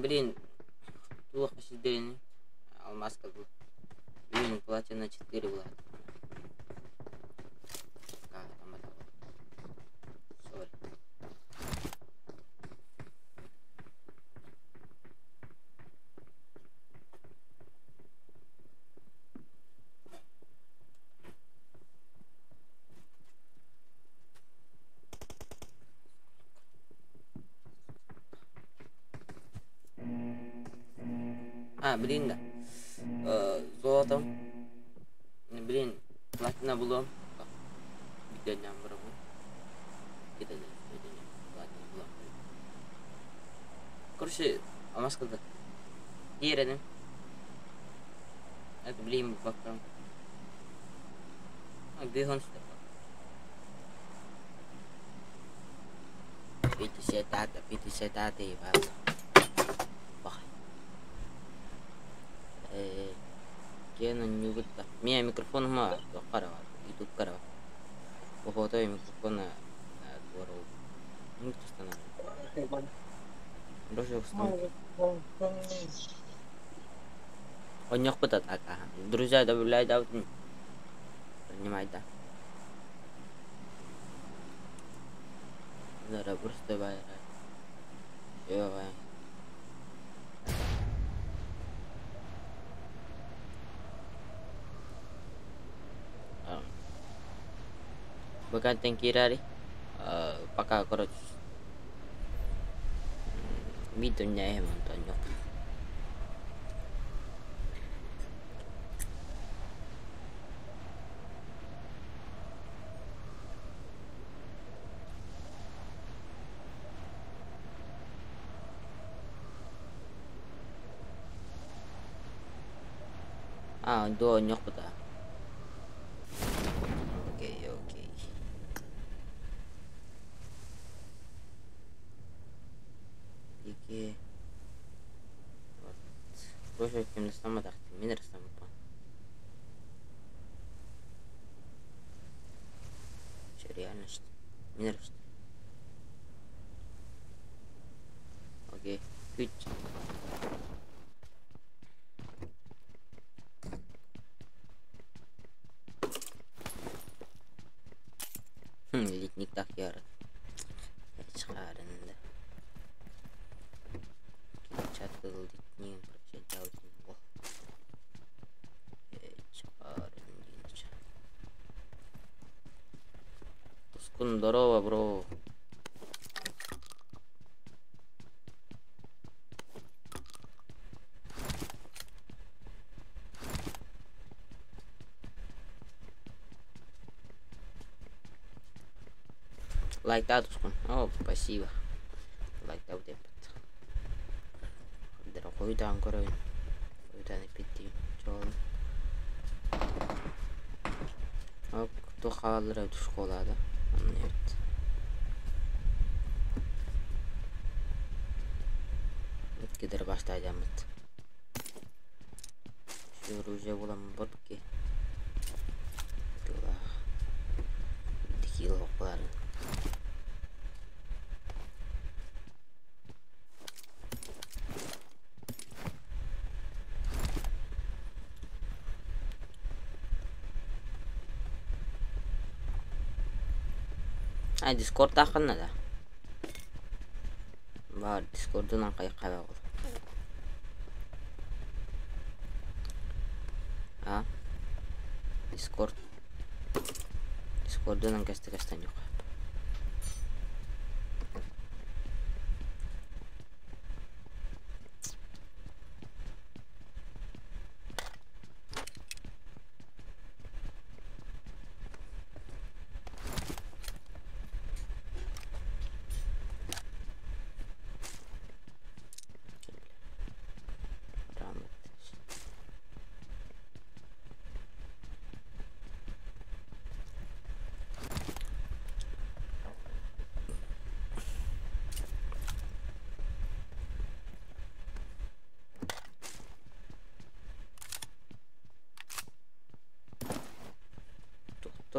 Блин, туох сирдэрин алмааска дуу. Блин, платина 4 была. Sorry. А, блин, да. Золотом. Блин, платина булуом. Видеонньоон барабын. Платина булуом. Короче, алмааска да. Диэрэни. Это, блин, баккам. Быһан 50 50 Киэн онньуубут да. Миэ микрофон туохха эрэ баар, ютубка эрэ баар. Охота микрофона Онньуохпут Друзья, добавляйте, принимай, да. Просто давай. Бакантан киирээри пока, короче, видео не онтон А, до ньохпута. Окей, окей. Ики. Вот. Тоже ким мин растамаппа. Че, реально что? Мин что? Окей. Күч. Литник так яры. Чыгарында. Чатыл литник прочитал. Тускун, здорово, бро. Лайк Тускун. О, спасибо. Лайк деп. Дорогой көрөйүн. Ойдан эппиттии. Чоон. Оп, туох хааллар эбит школада. Нет. Кидер баштайдаммыт. Şu оружие булам борки. Тула. Дикил хокларын. А, Дискорд тахынна да. Бар, Дискордунан кайкаба бол. А? Дискорд. Дискордунан кесте кестен yok.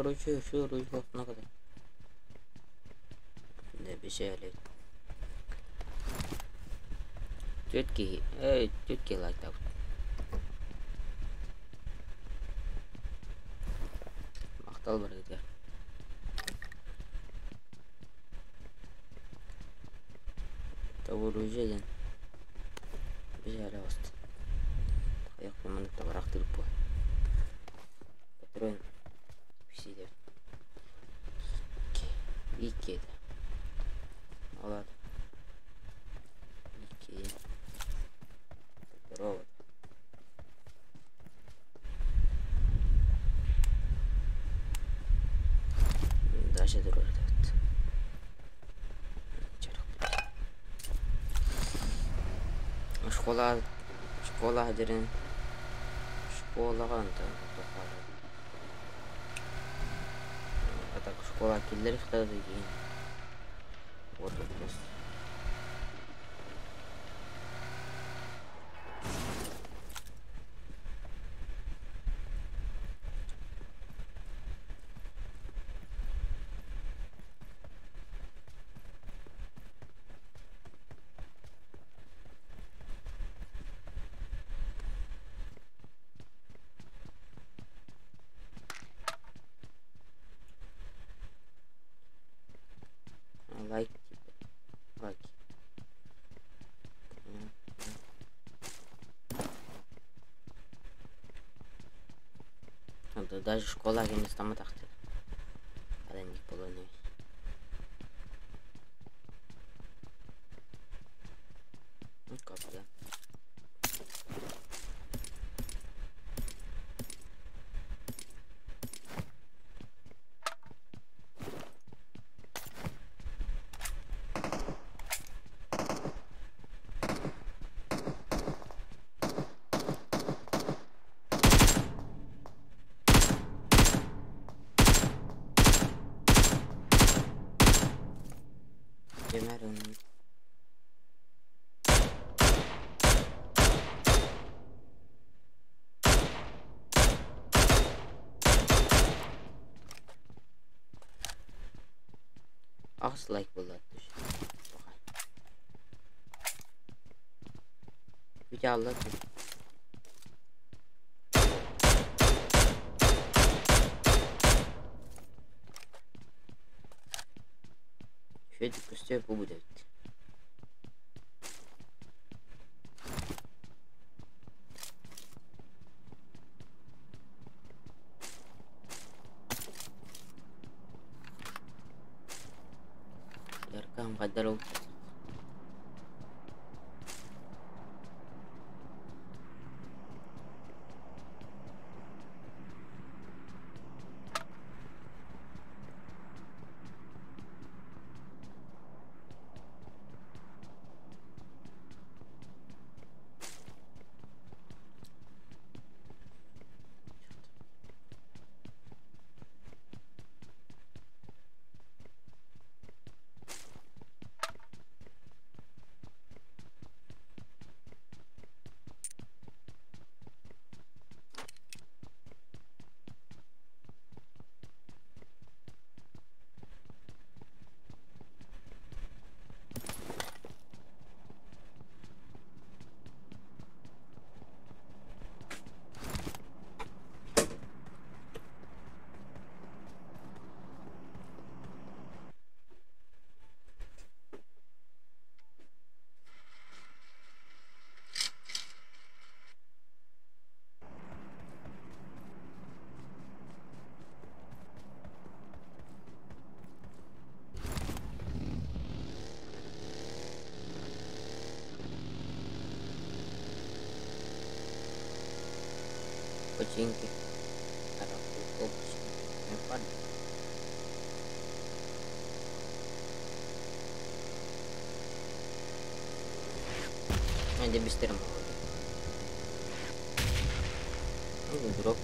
Короче, şu ne kadar. Ne bir şey öyle. Түөрт киһи, эй, түөрт киһи лайктаабыт. Махтал барыгытыгар. Табуруйа диэн бизээрэ ост. Хайах маннык табараахтыыр буо. Патрон сиидэ. Икки этэ. Ол аата икки. Здорово. Дальше другой этот. Школа школа дерин школаҕа онтон А так школа киллэриэхтэрэ дии. Вот вопрос. Лайк типа. Лайк. Даже школа кэннистамматахтар. Аданник буолан Капля. Кемер Аҕыс лайк буолла Бүтэ Үчүгэйдик көстүө бу эбит. Яркам хайдар ол Починки. Dia бистерим дроп.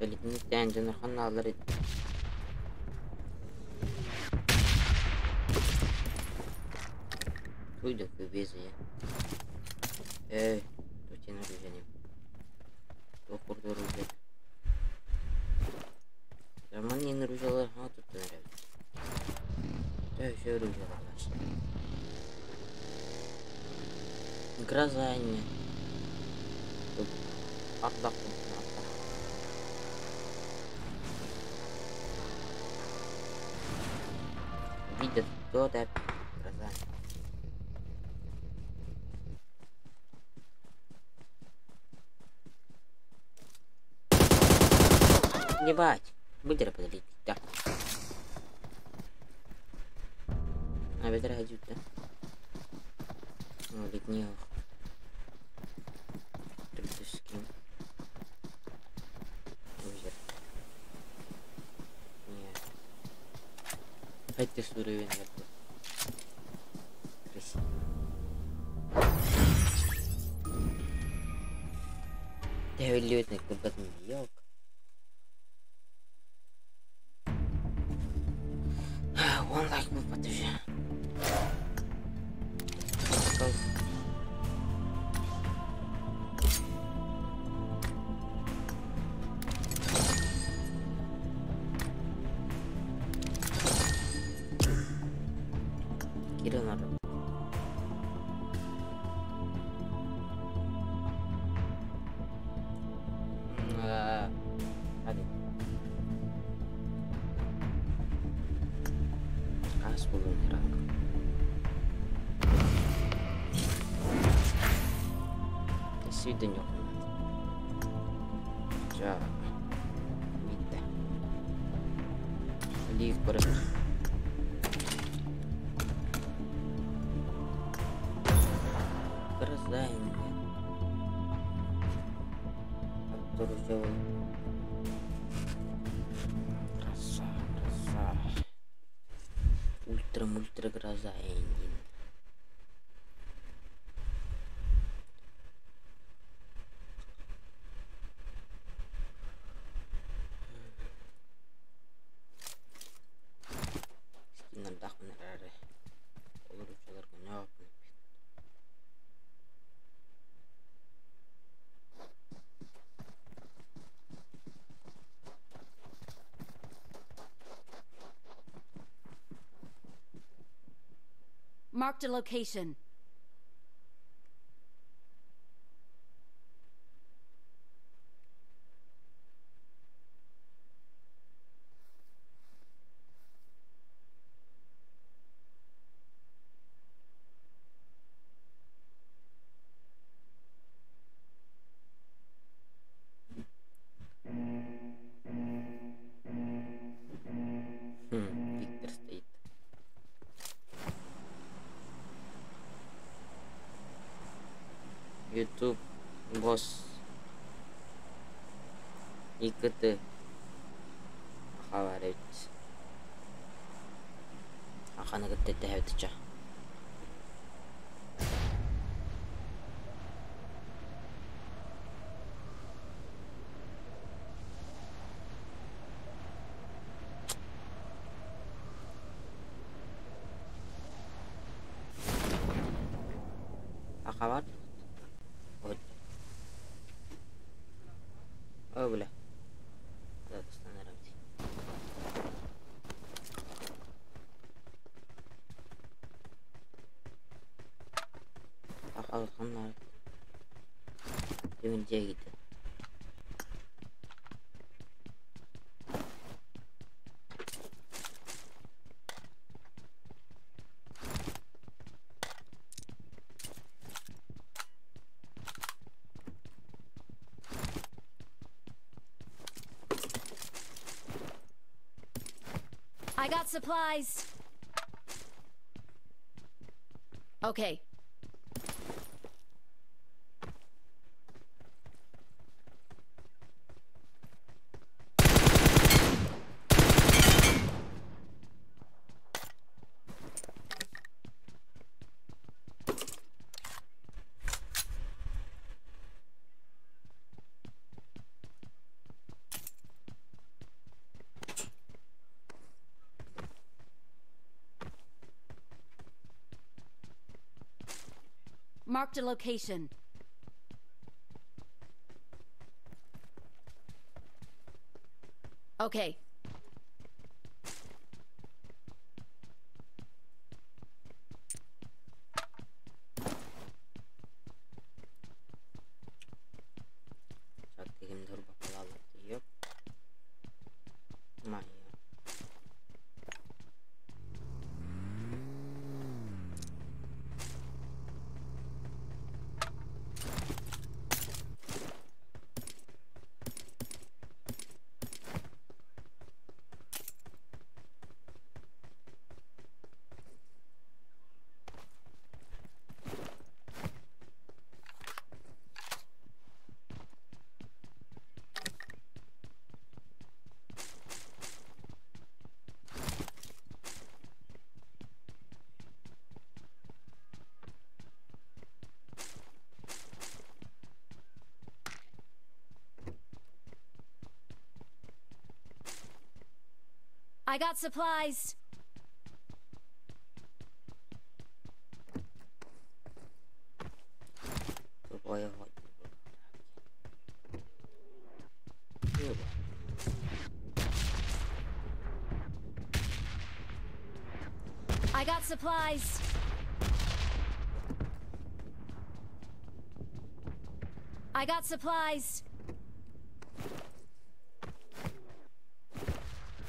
Итинник дьонорхон наалар Туй да көбезі. Эй, тут я. Туох курдук оружие. Роман оружиелар хаҥа туттан эрэбит. Төһө оружиелар Гроза инньэ. Ардах ардах. Видят, кто это гроза. Ебать, быдыр подолить, да. А бедра да. Виднее. Скин. Не. Хайдах уровень Красиво. Тәвеллебетне курдатын yok. One like буолбат уже. Кирилл Hadi. Ас булуун ыраах. Свидание. Ча. Биттэ. Лив барыт. Гроза Гроза, гроза. Ультра, мультра гроза эндин. Скиннардаахпын эрээри олоруччуларга ньооппун Marked a location. Виктор стоит. YouTube босс ИКТ хабар эбит. Аханы кытта тэһэбит Хабар? Вот. О, бля. Да, достанарам. Ахалханнар. Дümünce gitti. I got supplies. Okay. Marked a location. Okay. I got supplies. I got supplies. I got supplies.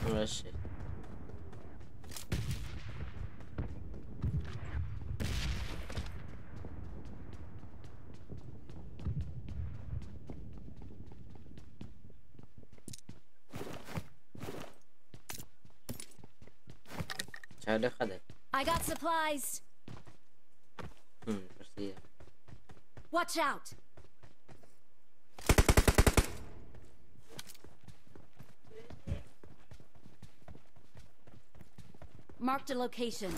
Oh shit. I got supplies. Watch out. Marked a location.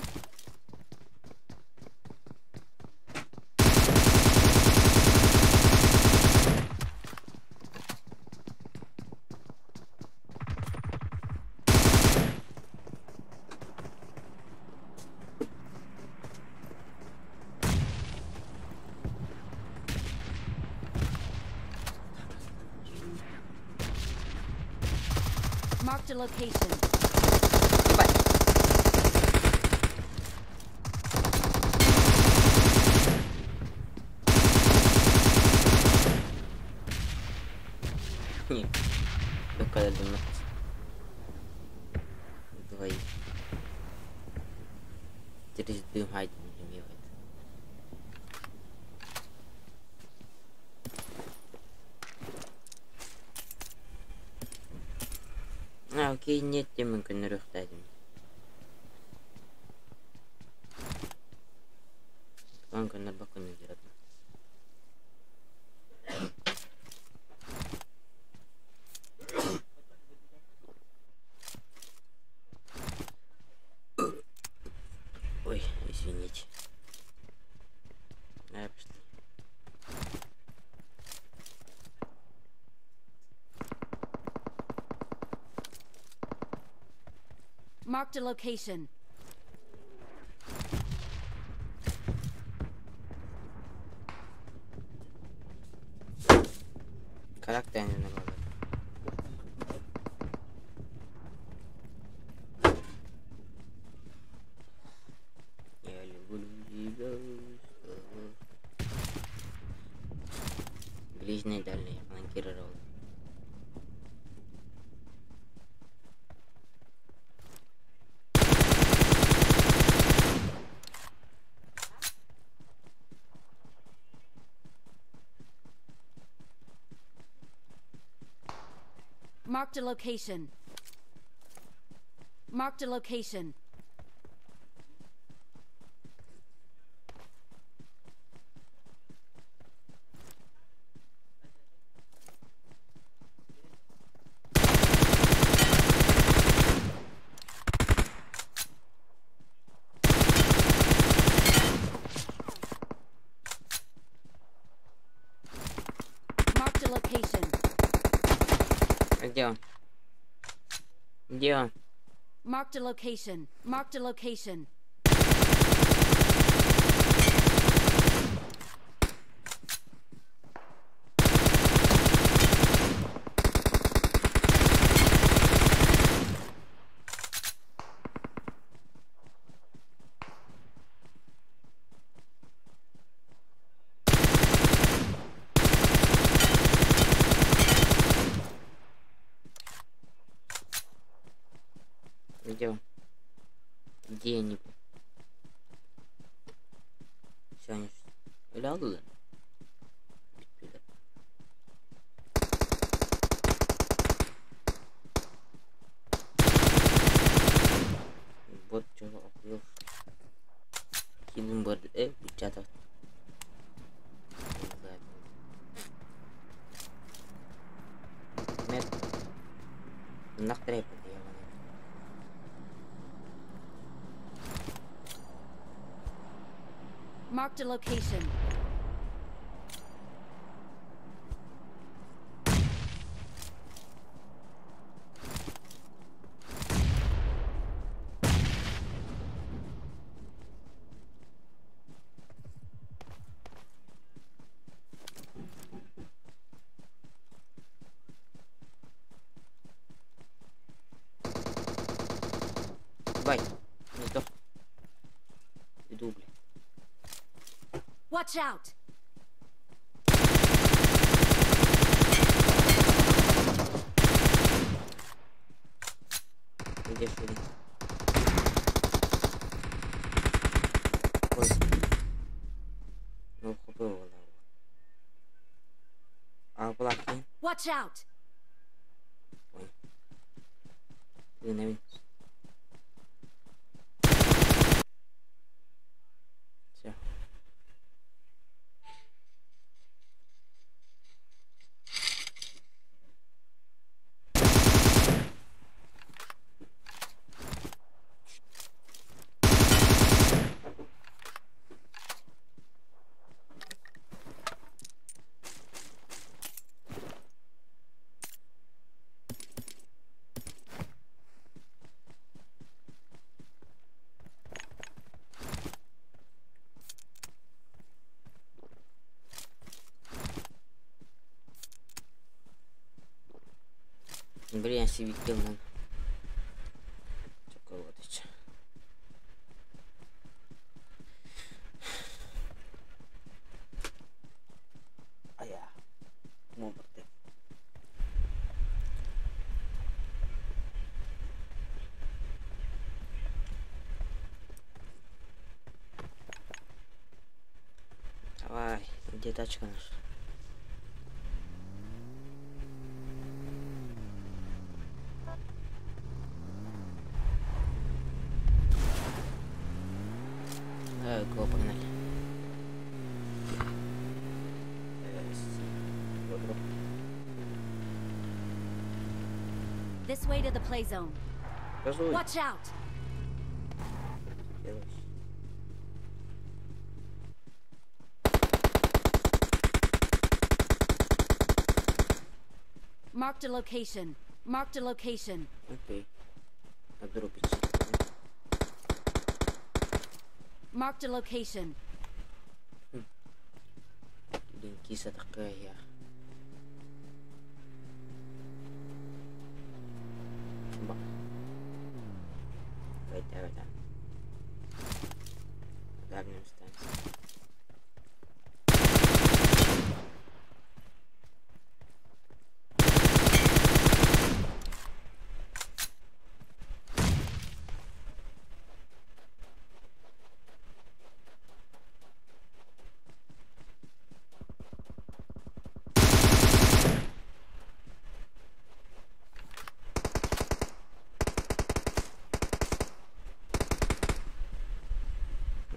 Marked a location. Окей, нет, тем коннорухтадим. Он коннорбакон не делает. Ой, извините. А, пошли. Marked a location. Я люблю тебя. Ближний, дальний, фланкировал. Marked a location. Marked a location. Marked a location. Где он? Где он? Marked a location. Marked a location. Где он? Где они? Все, они Öyle. Bittiler. Вот что охуел. Кинем борд. Бычатов. Нет. Нахрен Marked a location. Давай, не сдох. Иду, блин. Watch out! Где шли? Ой. Ну, хопил. А, плаки. Watch out! Ой. Блин, Все. Блин, я себе килл. А я. Давай, где тачка наша? Го, погнали. This way to the play zone. Watch out! Marked a location. Marked a location. Окей. Отрубить. Marked a location. Блин, киса такая. Ба. Давай, давай, давай. Дальнюю станцию.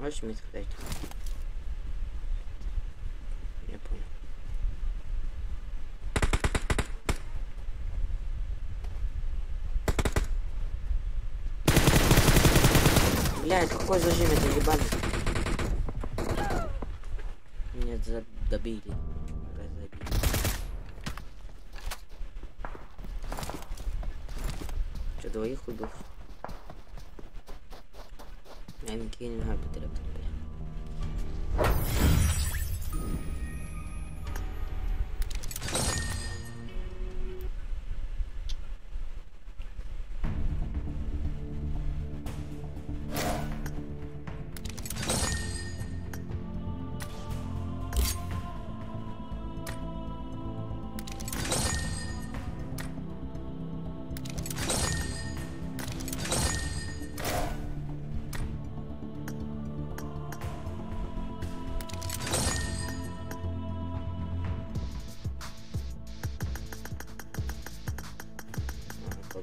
Можешь мне сказать? Я понял. Блядь, какой зажим это ебаный? Меня добили. Разобили. Что, двоих убил? I'm getting hard to get.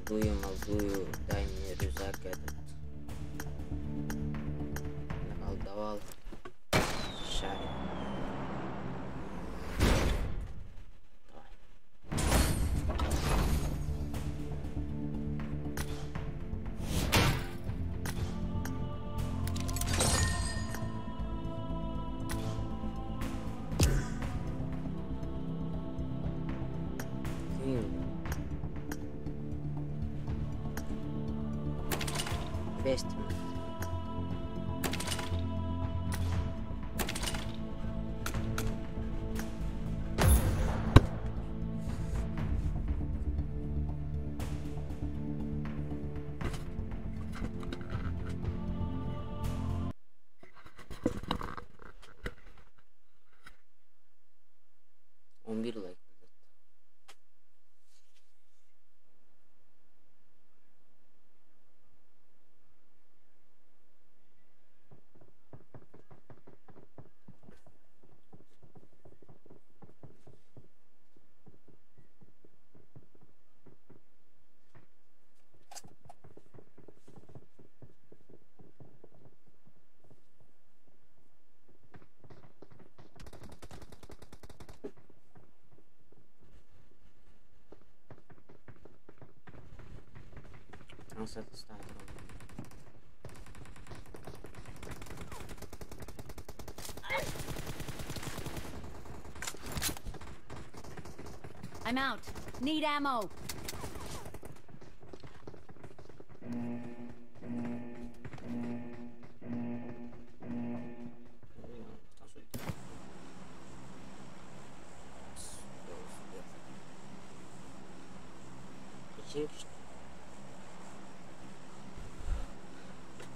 Колдую, молдую, дай мне рюкзак этот. Наколдовал. Шарик. Давай. Кинул. 200 минут. 11 like. I'm out. Need ammo.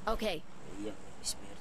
Okay. Я бессмертный.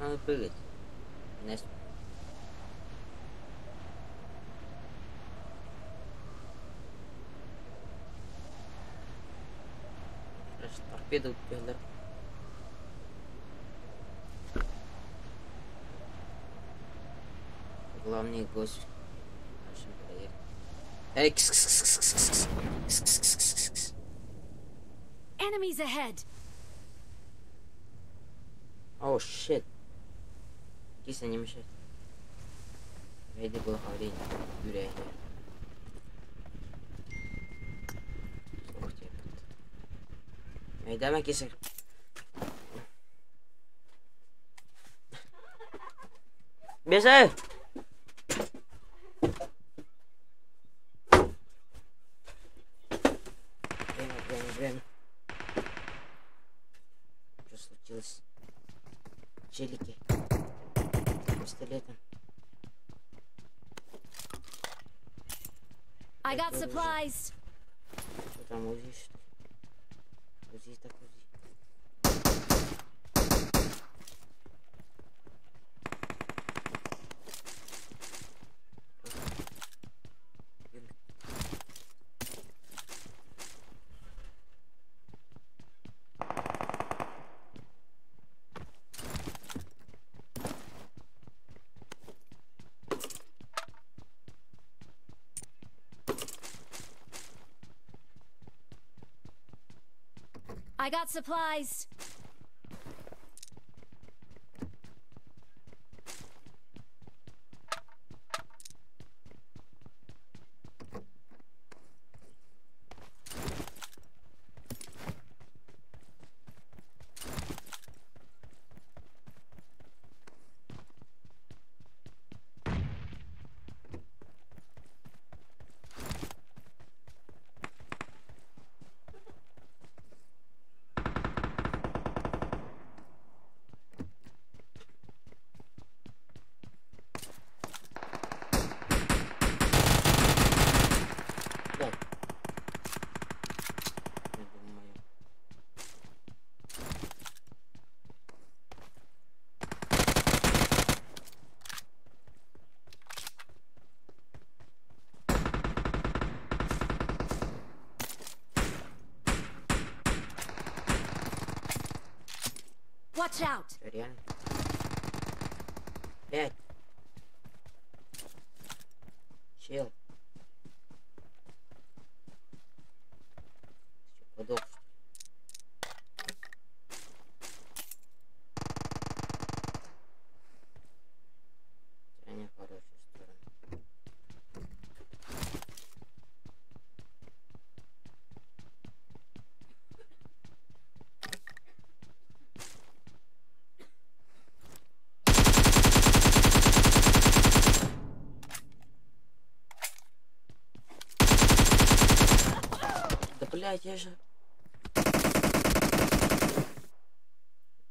Надо прыгать. Короче, торпеду убегали. Главный гость в нашем проекте. Эй, кс -кс -кс -кс -кс -кс -кс -кс -кс. Enemies ahead. Oh shit. Киса, не мешай. Веди благоволение, Юрия. Ух ты. Эй, киса. Бежай! Время, время, время. Что случилось? Челики. Пистолетом. I got supplies. Что там, УЗИ, что ли? УЗИ так УЗИ. I got supplies. Watch out! Что, реально? Блядь. Чел. Что, подох, что ли? Не в хорошую сторону. Да блядь, я же...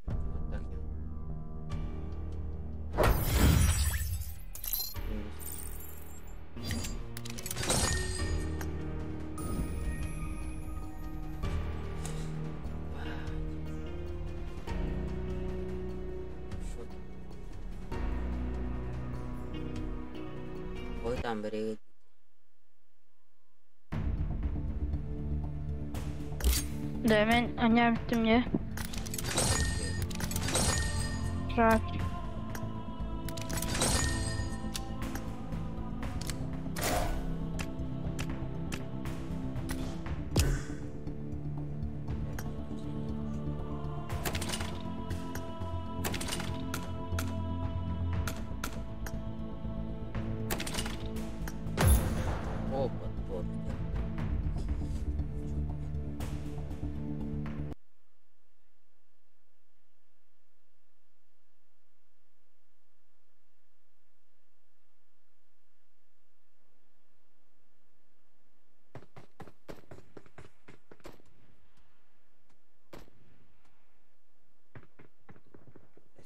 Вот так я. Минус. Ебать. Шо там? Ой, там бред. Да, мен аня мне. Жаль. О, подбор.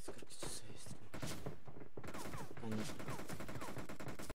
Сколько часов есть? Понятно.